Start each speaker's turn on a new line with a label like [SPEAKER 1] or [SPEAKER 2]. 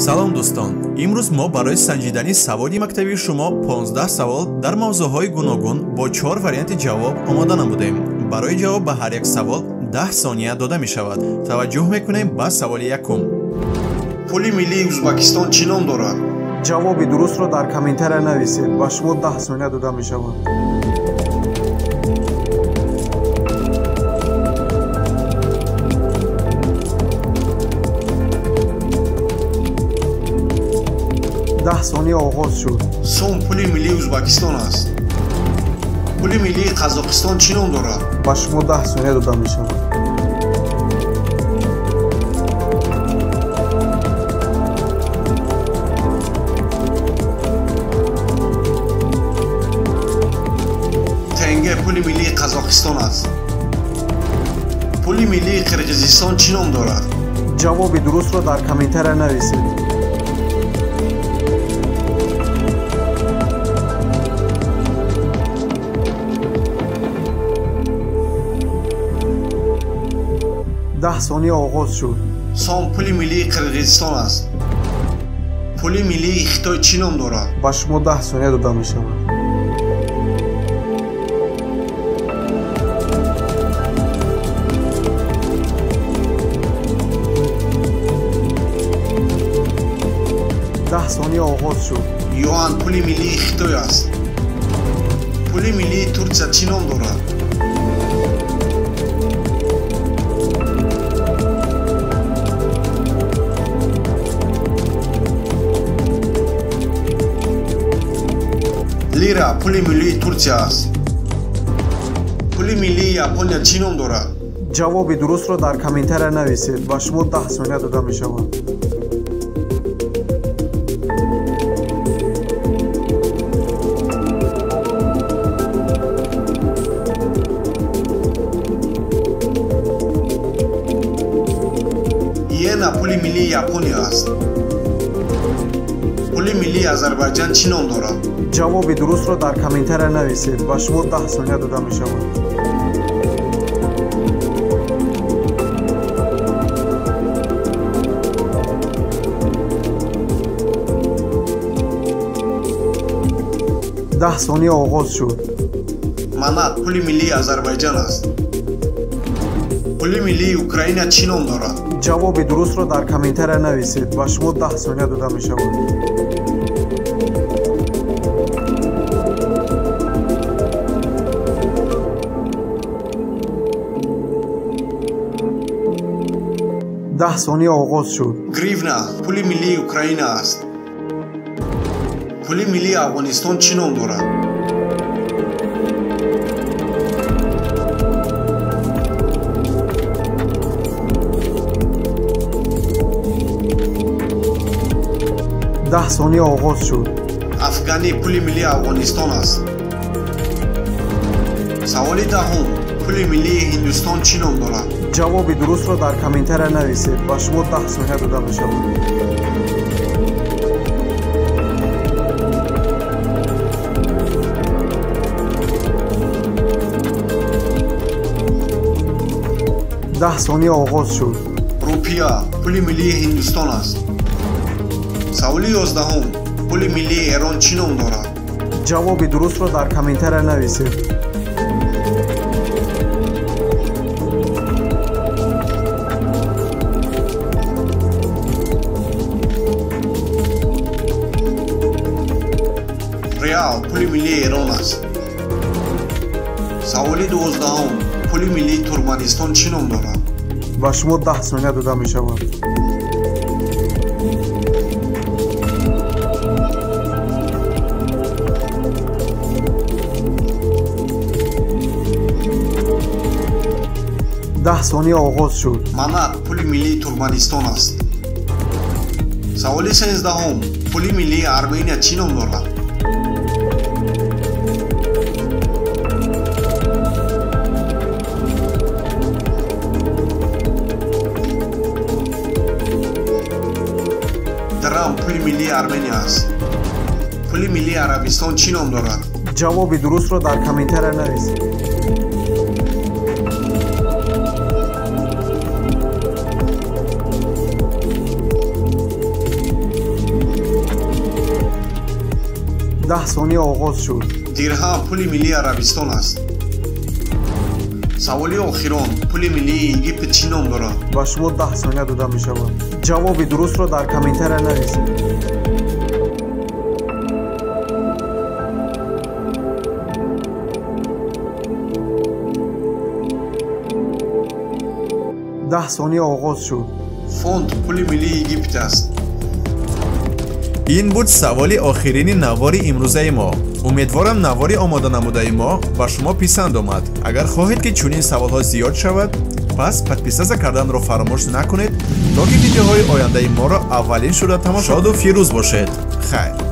[SPEAKER 1] Салом дӯстон, имрӯз мо барои санҷидани саводи мактабии шумо 15 савол дар мавзӯъҳои гуногун бо 4 варианти ҷавоб омода намудем. Барои ҷавоб ба ҳар як савол 10 сония дода мешавад. Таваҷҷӯҳ мекунем ба саволи якум.
[SPEAKER 2] Пули миллии Ӯзбекистон чӣ ном дорад?
[SPEAKER 3] Ҷавоби дурустро дар комментария нависед, ба шумо 10 сония дода мешавад. Даҳ сония оғоз шуд.
[SPEAKER 2] Сом пули миллии Ӯзбекистон аст. Пули миллии Қазоқистон чӣ ном дорад?
[SPEAKER 3] Ба шумо 10 сония дода мешавад.
[SPEAKER 2] Тенге пули миллии Қазоқистон аст. Пули миллии Қирғизистон чӣ ном дорад?
[SPEAKER 3] Ҷавоби дурустро дар комментария нависед. Даҳ сония оғоз шуд.
[SPEAKER 2] Сом пули миллии Қирғизистон аст. Пули миллии Хитой чӣ ном дорад?
[SPEAKER 3] Ба шумо 10 сония дода мешавад. Даҳ сония оғоз шуд.
[SPEAKER 2] Юан пули миллии Хитой аст. Пули миллии Турсия чӣ ном дорад? Лира пули миллии Турсия аст. Пули миллии Япония чӣ ном дорад?
[SPEAKER 3] Ҷавоби дурустро дар комментария нависед, ба шумо 10 сония дода мешавад.
[SPEAKER 2] Иена пули миллии Япония аст. Пули миллии Озарбойҷон чӣ ном дорад?
[SPEAKER 3] Ҷавоби дурустро дар комментария нависед, ба шумо 10 сония дода мешавад. Даҳ сония оғоз шуд.
[SPEAKER 2] Манат пули миллии Озарбойҷон аст. Пули миллии Украина чӣ ном дорад?
[SPEAKER 3] Ҷавоби дурустро дар комментария нависед, ба шумо 10 сония дода мешавад. Даҳ сония оғоз шуд.
[SPEAKER 2] Гривна пули миллии Украина аст. Пули миллии Афғонистон чӣ ном дорад?
[SPEAKER 3] Даҳ сония оғоз шуд.
[SPEAKER 2] Афғонӣ пули миллии Афғонистон аст. Саволи даҳум. Пули миллии Ҳиндустон чӣ ном дорад?
[SPEAKER 3] Ҷавоби дурустро дар комментария нависед, ба шумо 10 сония дода мешавад. Даҳ сония оғоз шуд.
[SPEAKER 2] Рупия пули миллии Ҳиндустон аст. Саволи 11. Пули миллии Эрон чӣ ном дорад?
[SPEAKER 3] Ҷавоби дурустро дар комментария нависед.
[SPEAKER 2] Реал пули миллии Эрон аст. Саволи 12. Пули миллии Туркманистон чӣ ном дорад?
[SPEAKER 3] Ба шумо 10 сония дода мешавад. Даҳ сония оғоз шуд.
[SPEAKER 2] Манат пули миллии Туркманистон аст. Саволи 13. Пули миллии Армения чӣ ном дорад? Драм пули миллии Армения аст. Пули миллии Арабистон чӣ ном дорад?
[SPEAKER 3] Ҷавоби дурустро дар комментария нависед. 10 сония оғоз шуд.
[SPEAKER 2] Дирҳам пули миллии Арабистон аст. Саволи охирон: пули миллии Египет чӣ ном дорад?
[SPEAKER 3] Ба шумо 10 сония дода мешавад. Ҷавоби дурустро дар комментария нависед. 10 сония оғоз шуд.
[SPEAKER 2] Фунт пули миллии Египет аст.
[SPEAKER 1] Ин буд саволи охирини навори имрӯзаи мо. Умедворам, навори омода намудаи мо ба шумо писанд омад. Агар хоҳед, ки чунин саволҳо зиёд шавад, пас подписаться карданро фаромӯш накунед, то ки видеоҳои ояндаи моро аввалин шуда тамошо. Шоду фирӯз бошед. Хайр.